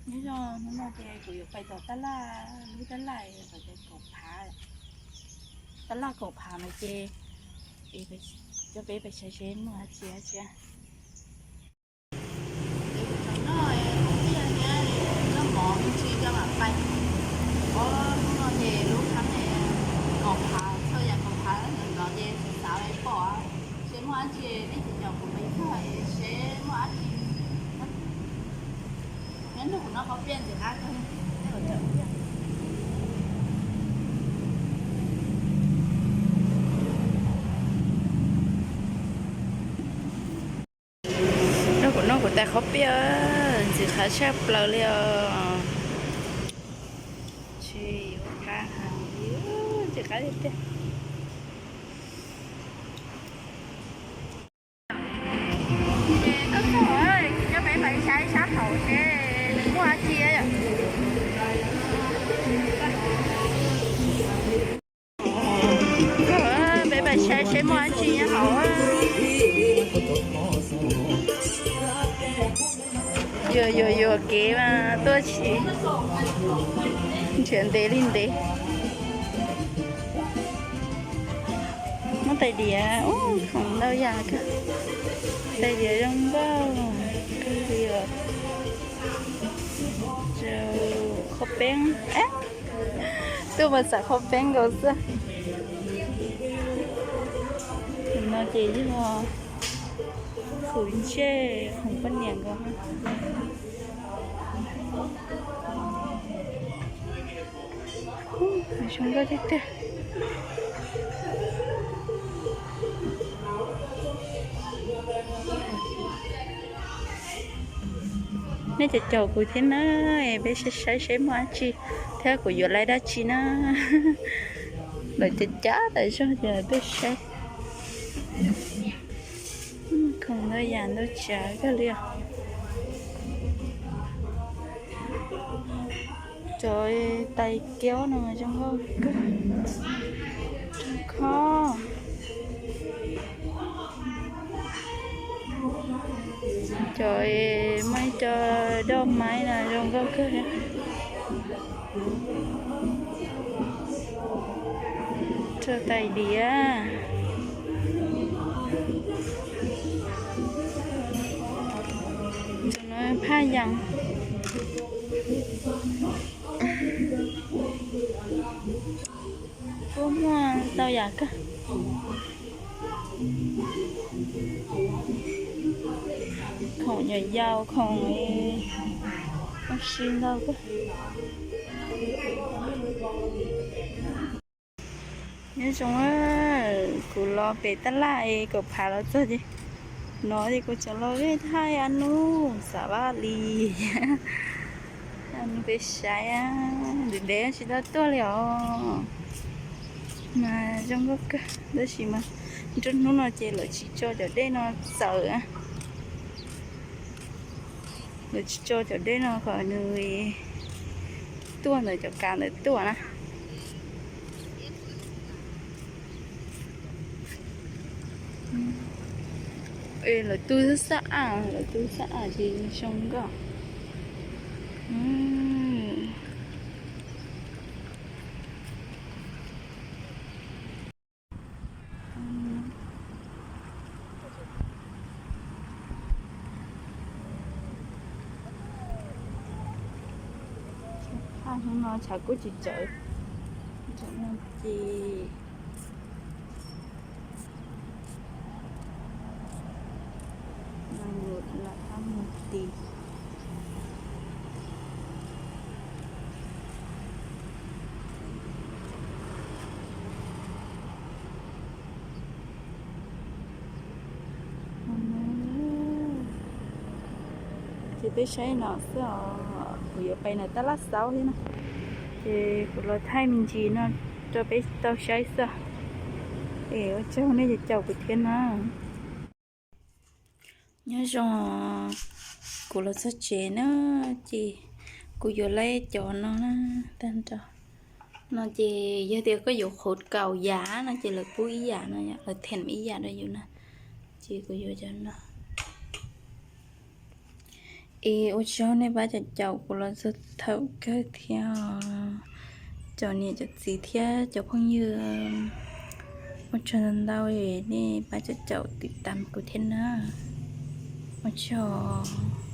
Nyob zoo, hnub no ces kuv yuav pais tom tab laj, lub tab laj kom cov kaum phav, tab laj kaum phav no ces, es coj peb pais saib seb muaj dab tsi dab tsi. Noj mov me ntsis coj mam pais. Hnub no ces lub khab kaum phav, txhua yam kaum phav ntawm no ces xav pom seb muaj dab tsi, nej caum kuv pais txog seb muaj dab tsi. Nyob nrog kuv noj qhob piaj ntxim qab kawg. Nrog kuv noj kuv tais qhob piaj, ntxim qab tshaj plaws li os. Tsis yuav qab heev, ntxim qab tiag tiag. Ces tuaj txog, coj peb pais saib sab hauv seb nws muaj dab tsi. Peb pais saib seb muaj dab tsi nyob hauv. Yuam yuam yuam kev mas tuaj tsis nrhiav ntev li ntev. Muab tais diav, ub, khoom ntau yam kawg. Tais diav zoo nkauj kawg li os. Rau qhov peeb, tuaj mas xav qhov peeb nkaus xwb. Tus no ces yog khuv ntsej, khoom poj niam nkaus. Zoo nkauj tiag tiag. Nej caum caum kuv thiab na, peb saib saib seb muaj dab tsi thiab kuv yuav laib dab tsi na. Lawv cav cav tas zog ces peb saib. Khoom ntau yam ntau tsav kawg li os. Cov tais kiaub no zoo nkauj kawg. Khob. Cov muaj ib co doj maib no zoo nkauj kawg. Rau tais diav. Tus no phaj yas. Kuj muaj ntau yam kawg. Khoom nyuam yaus, khoom ua si ntau kawg. Nyob zoo, kuv los pem tab laj es kaum phav los txog ces no ces kuv tseem los vij thaij a nub xav vaj li. A nub peb saib, ntev ntev tsis tau tuaj li os. Mas zoo nkauj kawg tab sis mas nruab hnub no ces lawv tsis tso cov dej no txawm. Lawv tsis tso cov dej no kom nws tuaj ntawm cov kav ntawd tuaj na. Lawv tu xab am, lawv tu xab am ces zoo nkauj. Hnub no tshav kuj tsis txawv, ces lam mus tid. Ces peb saib no xwb os, kuv yuav pais ntawm tab laj xaub thiab na, ces kuv los thaij me ntsis no rau peb tau saib xwb. Es ua tsaug nej caum kuv thiab na. Nyob zoo, kuv los txog tsev na, ces kuv yuav laib cov no na, tag nrho no ces yog tias koj yuav qhuv kaum yam no ces lawv pub ib yam no, lawv them ib yam rau yus na, ces kuv yuav cov no. Es ua tsaug nej pab caum caum kuv los txog thaum kawg thiab os. Cov niam cov txiv thiab cov phooj ywg, ua tsaug ntau ntau, nej pab caum caum tim tas kuv thiab na. Ua tsaug.